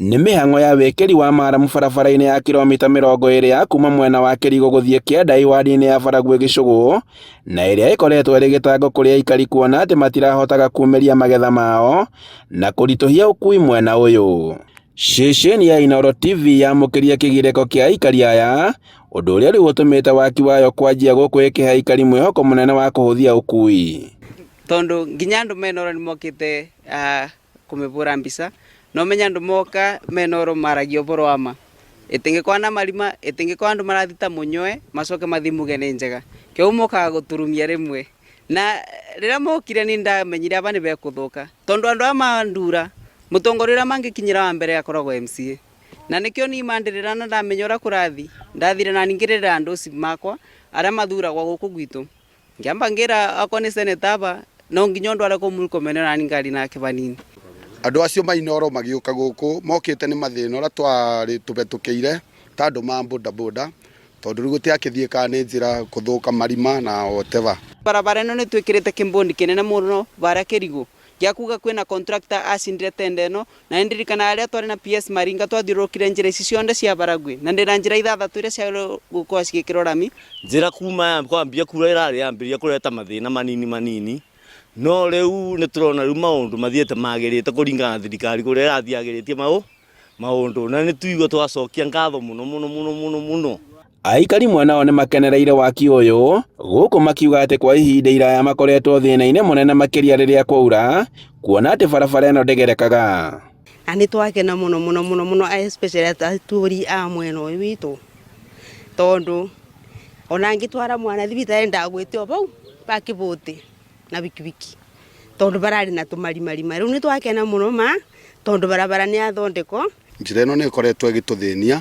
Nĩ mĩhang'o ya wĩkĩri wa maramu barabara-inĩ ya kiromita 20 ya kuma mwena wa Kĩrigo gũthiĩ Kĩandai wadi-inĩ ya Baragwi Gĩcũgũ, na ĩrĩa ĩkoretwo ĩrĩ gĩtango kũrĩ aikari kuona atĩ matirahotaga kumĩria magetha mao na kũritũhia ũkui mwena ũyũ. Ceceni ya Inooro TV yamũkĩria kĩgirĩko kĩa aikari aya, ũndũ ũrĩa rĩu ũtũmĩte waki wayo kwanjia gũkũ ĩkĩhe aikari mwĩhoko mũnene wa kũhũthia ũkui. Tondũ nginya andũ me Inooro nĩmokĩte kũmĩbũra mbica, na ũmenye andũ moka me Inooro maragia ũboro wa ma. Ĩtĩngĩkorwo na marima, ĩtĩngĩkorwo andũ marathiĩ ta mũnyoe macoke mathiĩ muge nĩ njega. Kĩu mokaga gũturumia rĩmwe. Na rĩrĩa mokire nĩ ndamenyire aba nĩ bekũthũka. Tondũ andũ aya mandura, mũtongoria ũrĩa mangĩkinyĩra wa mbere akoragwo MCA. Na nĩkĩo niĩ mandĩrĩra na ndamenya ũrĩa kũrathiĩ, ndathire nani ngĩrĩrĩra andũ acio makwa arĩa mathuragwo gũkũ gwitũ. Ngĩamba ngĩra okorwo nĩ senator aba, no nginya ũndware kũu Murkomen nani ngaria nake vanini. Andũ acio ma Inooro magĩũka gũkũ mokĩte nĩ mathĩna ũrĩa twarĩ tũhetũkĩire ta andũ ma boda boda tondũ rĩu gũtiakĩthiĩkaga nĩ njĩra kũthũka marima na whatever. Barabara ĩno nĩ twĩkĩrĩte kĩmbũndi kĩnene mũno varĩa Kĩrigũ gĩa kuga kwĩna contractor acindire tender ĩno na nĩ ndirikanaga rĩrĩa twarĩ na PS Maringa twathiũrũrũkire njĩra ici cionde cia Baragwi na ndĩna njĩra ithathatũ iria ciagĩrĩirwo gũkorwo cigĩkĩrwo rami. Njĩra kuma kwambia kura ĩrarĩ yambĩrĩria kũreta mathĩna manini manini, no rĩu nĩ tũrona rĩu maũndũ mathiĩte magĩrĩte kũringana na thirikari kũrĩa ĩrathiĩ yagĩrĩtie maũndũ, na nĩ tũigua twacokia ngatho mũno mũno mũno mũno mũno. Aikari mwena wao nĩmakenereire waki ũyũ, gũkũ makiuga atĩ kwa ihinda iraya makoretwo thĩna-inĩ mũnene makĩria rĩrĩa kwaura, kuona atĩ barabara ĩno ndĩgerekaga. Na nĩ twakena mũno mũno mũno mũno especially atũri a mwena ũyũ witũ, tondũ ona ngĩtwara mwana thibitarĩ ndagwĩte o vau ba kĩbũtĩ na bikibiki, tondũ bararĩ na tũmarimarima. Rĩu nĩ twakena mũno ma, tondũ barabara nĩ yathondekwo. Njĩra ĩno nĩ ĩkoretwo ĩgĩtũthĩnia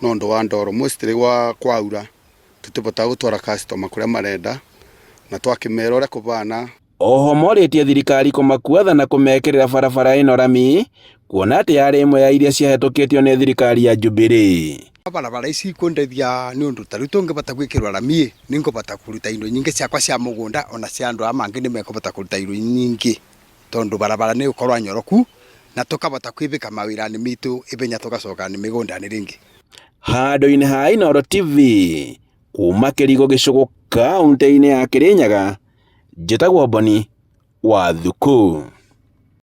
no ũndũ wa ndoro mostly gwa kwaura tũtibotaga gũtwara customer kũrĩa marenda na twakĩmera ũrĩa kũbana. Oho morĩtie thirikari kũmakua tha na kũmekĩrĩra barabara ĩno rami kuona atĩ yarĩ ĩmwe ya iria ciahetũkĩtio nĩ thirikari ya Jubilee. Barabara ici ikũndeithia nĩ ũndũ ta rĩu tũngĩbota gwĩkĩrwo rami ĩ, nĩ ngũbota kũruta indo nyingĩ ciakwa cia mũgũnda ona cia andũ aya mangĩ nĩ mekũbota kũruta indo nyingĩ. Tondũ barabara nĩ ĩgũkorwo nyoroku na tũkabota kwĩbĩka mawĩra-inĩ mitũ ĩbenya tũgacoka mĩgũnda-inĩ rĩngĩ. Handũ-inĩ ha Inooro TV, kuma Kĩrigo Gĩcũgũ kauntĩ-inĩ ya Kĩrĩnyaga, njĩtagwo Boni wa Thuku.